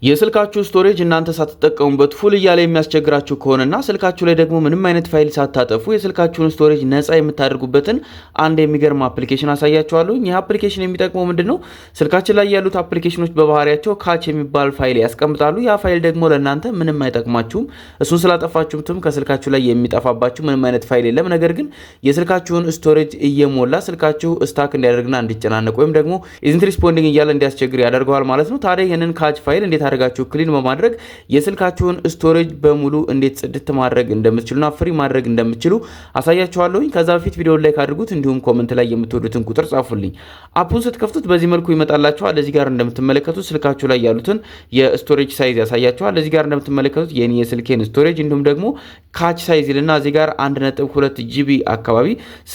የስልካችሁ storage እናንተ ሳትጠቀሙበት full እያለ የሚያስቸግራችሁ ከሆነና ስልካችሁ ላይ ደግሞ ምንም አይነት ፋይል ሳታጠፉ የስልካችሁን storage ነፃ የምታደርጉበትን አንድ የሚገርም application አሳያችኋለሁ። ይህ application የሚጠቅመው ምንድን ነው? ስልካችን ላይ ያሉት application ኖች በባህሪያቸው cache የሚባል ፋይል ያስቀምጣሉ። ያ ፋይል ደግሞ ለእናንተ ምንም አይጠቅማችሁም። እሱን ስላጠፋችሁትም ከስልካችሁ ላይ የሚጠፋባችሁ ምንም አይነት ፋይል የለም። ነገር ግን የስልካችሁን storage እየሞላ ስልካችሁ stuck እንዲያደርግና እንዲጨናነቅ ወይም ደግሞ isn't responding እያለ እንዲያስቸግር ያደርገዋል ማለት ነው። ታዲያ ይህንን cache file እንዴት አድርጋችሁ clean በማድረግ የስልካችሁን storage በሙሉ እንዴት ጽድት ማድረግ እንደምትችሉና free ማድረግ እንደምትችሉ አሳያችኋለሁኝ። ከዛ በፊት ቪዲዮን like አድርጉት፣ እንዲሁም comment ላይ የምትወዱትን ቁጥር ጻፉልኝ። App ኡን ስትከፍቱት በዚህ መልኩ ይመጣላችኋል። እዚህ ጋር እንደምትመለከቱት ስልካችሁ ላይ ያሉትን የ storage size ያሳያችኋል። እዚህ ጋር እንደምትመለከቱት የኔ የስልኬን storage እንዲሁም ደግሞ cache size ይልና እዚህ ጋር 1.2 GB አካባቢ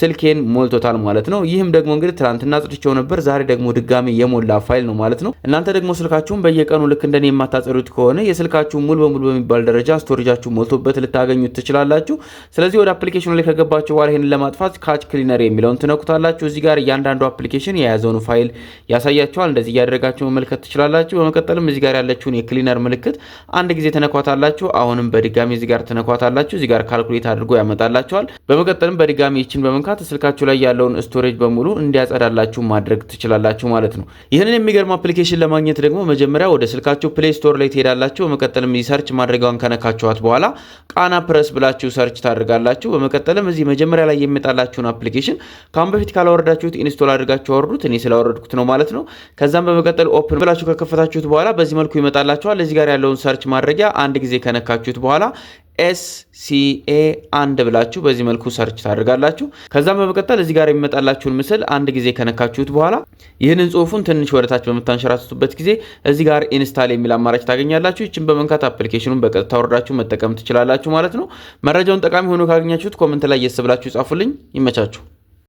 ስልኬን ሞልቶታል ማለት ነው። ይህም ደግሞ እንግዲህ ትናንትና አጽድቼው ነበር፣ ዛሬ ደግሞ ድጋሚ የሞላ ፋይል ነው ማለት ነው። እናንተ ደግሞ ስልካችሁን በየቀኑ ልክ እንደኔ የማታጸዱት ከሆነ የስልካችሁ ሙሉ በሙሉ በሚባል ደረጃ storage ኣችሁ ሞልቶበት ልታገኙት ትችላላችሁ። ስለዚህ ወደ application ኑ ላይ ከገባችሁ በኋላ ይህንን ለማጥፋት cache cleaner የሚለውን ትነኩታላችሁ። እዚህ ጋር እያንዳንዱ application የያዘውን ፋይል ያሳያችኋል። እንደዚህ እያደረጋችሁ መመልከት ትችላላችሁ። በመቀጠልም እዚህ ጋር ያለችውን የ cleaner ምልክት አንድ ጊዜ ትነኳታላችሁ። አሁንም በድጋሚ እዚህ ጋር ትነኳታላችሁ። እዚህ ጋር calculate አድርጎ ያመጣላችኋል። በመቀጠልም በድጋሚ ይችን በመንካት ስልካችሁ ላይ ያለውን storage በሙሉ እንዲያጸዳላችሁ ማድረግ ትችላላችሁ ማለት ነው። ይህንን የሚገርም application ለማግኘት ደግሞ መጀመሪያ ወደ ስልካችሁ Play Store ላይ ትሄዳላችሁ። በመቀጠልም search ማድረጊያዋን ከነካችኋት በኋላ ቃና ፕረስ ብላችሁ search ታደርጋላችሁ። በመቀጠልም እዚህ መጀመሪያ ላይ የሚመጣላችሁን application ከአሁን በፊት ካላወረዳችሁት install አድርጋችሁ አወርዱት። እኔ ስላወረድኩት ነው ማለት ነው። ከዛም በመቀጠል open ብላችሁ ከከፈታችሁት በኋላ በዚህ መልኩ ይመጣላችኋል። እዚህ ጋር ያለውን search ማድረጊያ አንድ ጊዜ ከነካችሁት በኋላ SCA 1 ብላችሁ በዚህ መልኩ search ታደርጋላችሁ። ከዛም በመቀጠል እዚህ ጋር የሚመጣላችሁን ምስል አንድ ጊዜ ከነካችሁት በኋላ ይህንን ጽሁፉን ትንሽ ወደታች በምታንሸራትቱበት ጊዜ እዚህ ጋር install የሚል አማራጭ ታገኛላችሁ። ይችን በመንካት application ኑን በቀጥታ ወርዳችሁ መጠቀም ትችላላችሁ ማለት ነው። መረጃውን ጠቃሚ ሆኖ ካገኛችሁት comment ላይ yes ብላችሁ ጻፉልኝ። ይመቻችሁ።